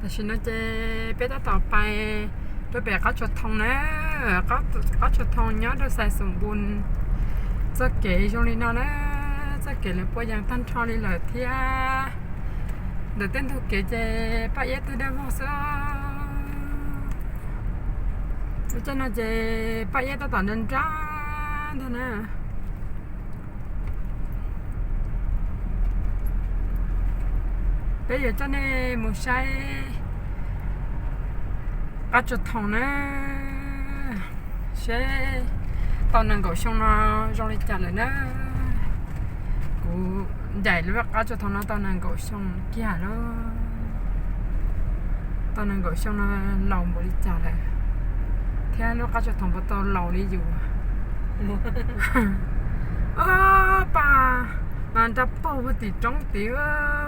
Tam sim no ces peb tab tom pais rau pem qab tsuas thoo na, qab tsuas thoo nyob rau Xais Xoom Npus. Txoj kev zoo li no na, txoj kev lawv puas yees tag nrho li lawm thiab. Ntawm tej ntug kev ces paj iab tag dag vog xwb. Lub caij no ces paj iab tab tom nra nra ntag na. Peb yuav coj nej mus saib qab tsuas thoo na, seb tau nees nkaum xyoo no zoo li cas lawm na. Kuv ncaim lub qab tsuas thoo no tau nees nkaum xyoo kiag lawm. Tau nees nkaum xyoo no laus npaum li cas lawm, thiab lub qab tsuas thoo puas tau laus li yus. Ob pab mas nra paug tim roob tid,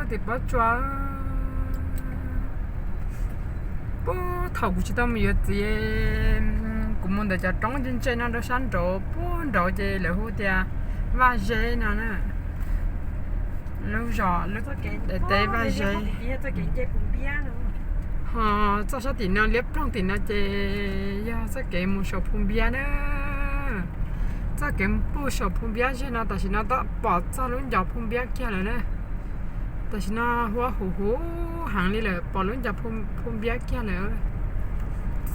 tim pob tsuas. Puag thaum kuv tsis tau mus yuav txiv, kuv mus ntawm cov roob ntse ntse no rau sab nraud, puag nraud ces lawv hu tias Vaj Zeb no na. Lub zos, lub teb Vaj Zeb. Ho txoj sab tim no liab ploog tim no ces yog txoj kev mus saum Phu Npiab na. Txoj kev puag saum Phu Npiab zeg no tam sim no tab pom txog lub ncov Phu Npiab kiag lawm na. Tam sim no huab huv huv heev li lawm, pom lub ncov Phu Npiab kiag lawm.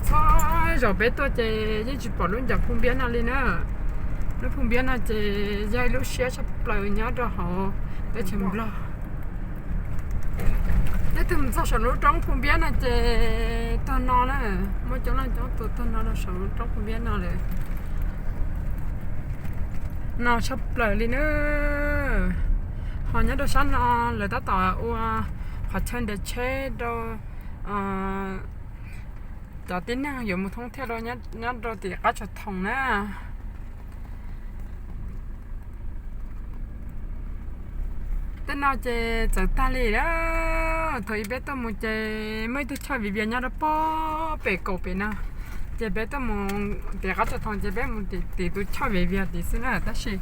Txog zaum peb tuaj ces yeej tsis pom lub ncov Phu Npiab no li na. Lub Phu Npiab no ces yog ib lub siab tshaj plaws nyob rau hauv teb chaws Nplog. Leej twg mus txog saum lub roob Phu Npiab no ces tuag no na, muaj coob leej coob tus tuag no rau saum lub roob Phu Npiab no lawm. No tshaj plaws li na. Ho nyob rau sab no lawv tab tom ua qhov chaw nres tsheb rau cov tib neeg yuav mus thoob thiaj rau nyob rau tim qab tsuas thoo na. Tej no ces txawv tag li na. Thaum ub peb tuaj mus ces muaj ib tug choj viv vias nyob rau pem kaum pem no, ces peb tuaj mus tim qab tsuas thoo ces peb mus tim tus choj viv vias tid xwb na. Tab sis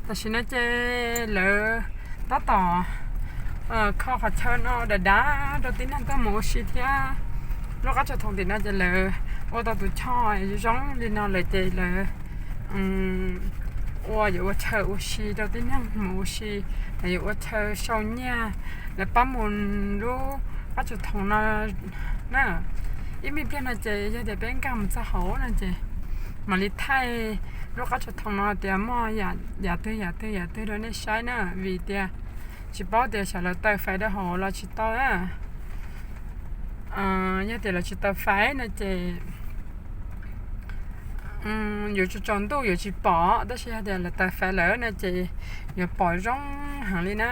tam sim no ces lawv tab tom kho qhov chaw no dav dav rau tib neeg tuaj mus ua si thiab. Lub qab tsuas thoo tim no ces lawv ua tau tus choj zoo li no lawm ces lawv ua yuav ua chaw ua si rau tib neeg mus ua si, lawv yuav ua chaw sau nyiaj, lawv pab mus lub qab tsuas thoo no na. Ib me pliag no ces yog tias peb nkag mus txog hauv no ces mam li thaij lub qab tsuas thoo no tias muaj yam twg yam twg yam twg rau nej saib na, vim tias tsis paub tias xyov lawv taw faiv rau hauv los tsis tau na. Yog tias lawv tsis taw faiv no ces yuav tsaus ntuj yuav tsis pom, tab sis yog tias lawv taw faiv lawm no ces yuav pom zoo heev li na.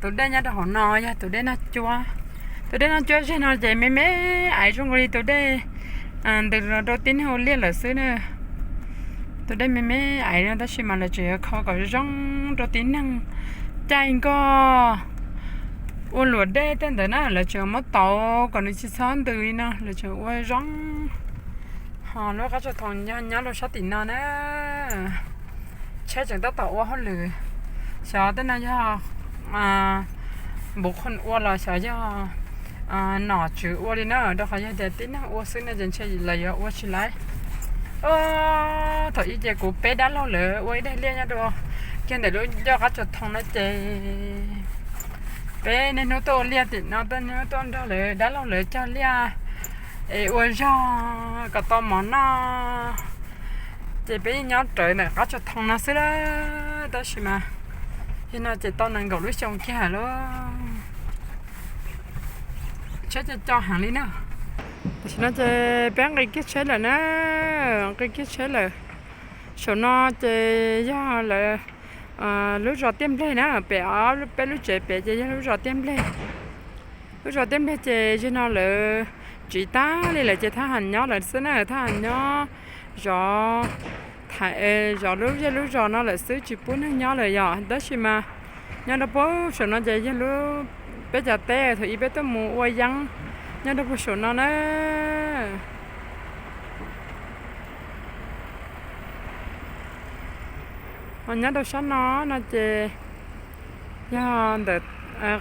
Tus dej nyob rau hauv no yog tus dej Naj Cuab. Tus dej Naj Cuab zeg no ces me me aiv zoo nkaus li tus dej ntws rau tib neeg ua liaj lawm xwb na. Tus dej me me aiv no tab sis mas lawv tseem yuav kho kom zoo rau tib neeg caij nkoj ua luam dej tej ntawd na, lawv tseem muab tauv kom nws tsis txhob ntws li no, lawv tseem ua zoo. Ho lub qab tsuas thoo nyob rau sab tim no na, tsheb tseem tab tom ua hauj lwm. Xyov tej no yog npuv qho ua los xyov yog nom tswv ua li na, rau qhov yog tias tib neeg ua xwb no ces ntshe lawv yuav ua tsis laib. Thaum ub ces kuv peb dab laug lawv ua ib daig liaj nyob rau kiag ntawm lub ncauj qab tsuas thoo no ces peb niaj hnub tuaj ua liaj tim no, niaj hnub tuaj nrog lawv dab laug lawv cog liaj es ua zog kom tau mov noj. Ces peb yeej nyob rawv ntawm qab tsuas thoo no xwb lawm, tab sis mas yog no ces tau nees nkaum lub xyoo kiag lawm. Tsheb co co heev li na. Tam sim no ces peb nqis kiag tsheb lawm na, nqis kiag tsheb lawm. Saum no ces yog lawv lub zos Tiaj Npleg na, pem peb lub tsev pem ces yog lub zos Tiaj Npleg. Lub zos Tiaj Npleg ces yog no lawv tsiv tag li lawm ces thab ham nyob lawm xwb na, thab ham nyob zov, zov lub zej lub zos no lawm xwb tsis pub neeg nyob lawm yom. Tab sis mas nyob rau puag saum no ces yog lub peb cov teb thaum ub peb tuaj mus ua yeeb nyob rau puag saum no na. Ho nyob rau sab no no ces yog ntawm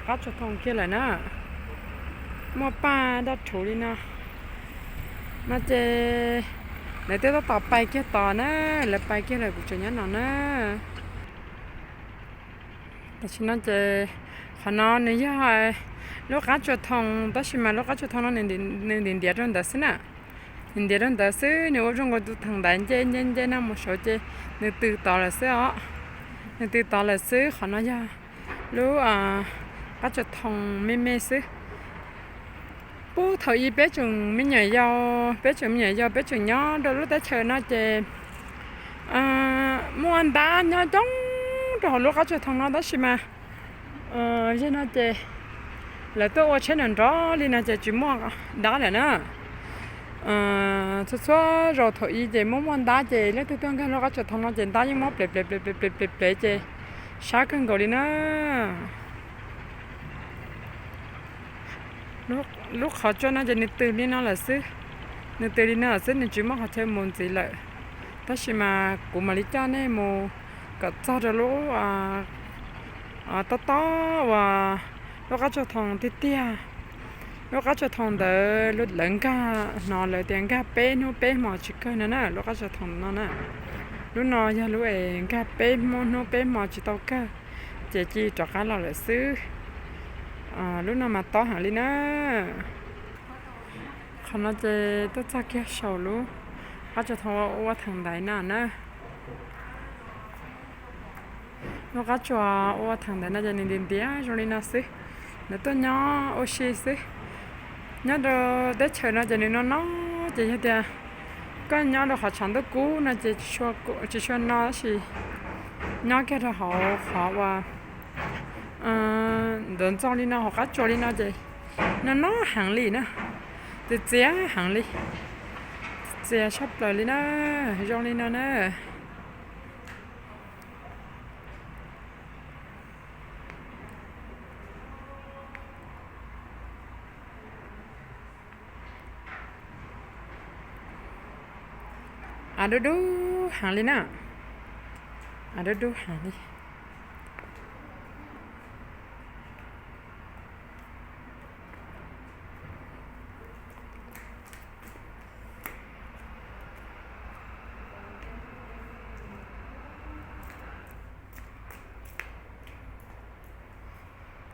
qab tsuas thoo kiag lawm na. Muaj paj daj rhuv li no. No ces lawv twb tab tom pais kiag tod na, lawv pais kiag lawm kuv tseem nyob no na. Tam sim no ces qhov no nws yog lub qab tsuas thoo, tab sis mas lub qab tsuas thoo no nws ntiav rau ntawd xwb na. Nws ntiav rau ntawd xwb, nws ua zoo nkaus tus theem ntaiv nce nce nce no mus saud ces nws tws tod lawm xwb os. Nws tws tod lawm xwb, qhov no yog lub qab tsuas thoo me me xwb. Puag thaum ub peb tseem me nyuam yaus, peb tseem me nyuam yaus peb tseem nyob rau lub teb chaws no ces muaj ntab nyob coob rau hauv lub qab tsuas thoo no tab sis mas yog no ces lawv tuaj ua tsheb nrov nrov li no ces tsis muaj dab lawm na. Txhua txhua zaus thaum ub ces muaj muaj ntab ces leej twg tuaj nkag lub qab tsuas thoo no ces ntab yeej muab plev plev plev plev plev plev ces sab kawg nkaus li na. Lub qhov tsua no ces nws tws li no lawm xwb. Nws tws li no lawm xwb, nws tsis muaj qhov chaw mus ntxiv lawm. Tab sis mas kuv mam li coj nej mus kom txog rau lub tob tob uas lub qab tsuas thoo tiag tiag. Lub qab tsuas thoo ntawd lawv nkag, hnov lawv tias nkag peb hnub peb hmo tsis kawg no na, lub qab tsuas thoo no na. Lub no yog lub es nkag peb hnub peb hmo tsis tau kawg, ces cia rov qab los lawm xwb. Lub no mas tob heev li na. Qhov no ces tuaj txog kiag saum lub qab tsuas thoo ua theem ntaiv no na. Lub qab tsuas ua theem ntaiv no ces nws ntiav ntiav zoo li no xwb. Lawv tuaj nyob ua si xwb. Nyob rau teb chaws no ces nws no no ces yog tias koj nyob rau qhov tshav ntuj kub no ces tsis tshua no tab sis nyob kiag rau hauv qhov uas ntxoov ntxoo li no hauv qab tsuas li no ces no no heev li na. Txias txias heev li. Txias tshaj plaws li na. Zoo li no na. Av dub dub heev li na. Av dub dub heev li.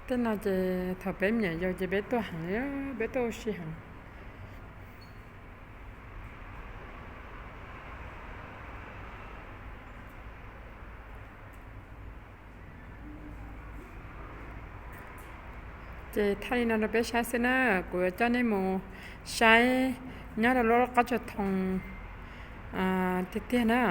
Tej no ces thaum peb me nyuam yaus ces peb tuaj heev, peb tuaj ua si heev. Ces thaij li no rau peb saib xwb na, kuv yuav coj nej mus saib nyob rau lub qab tsuas thoo tiag tiag na.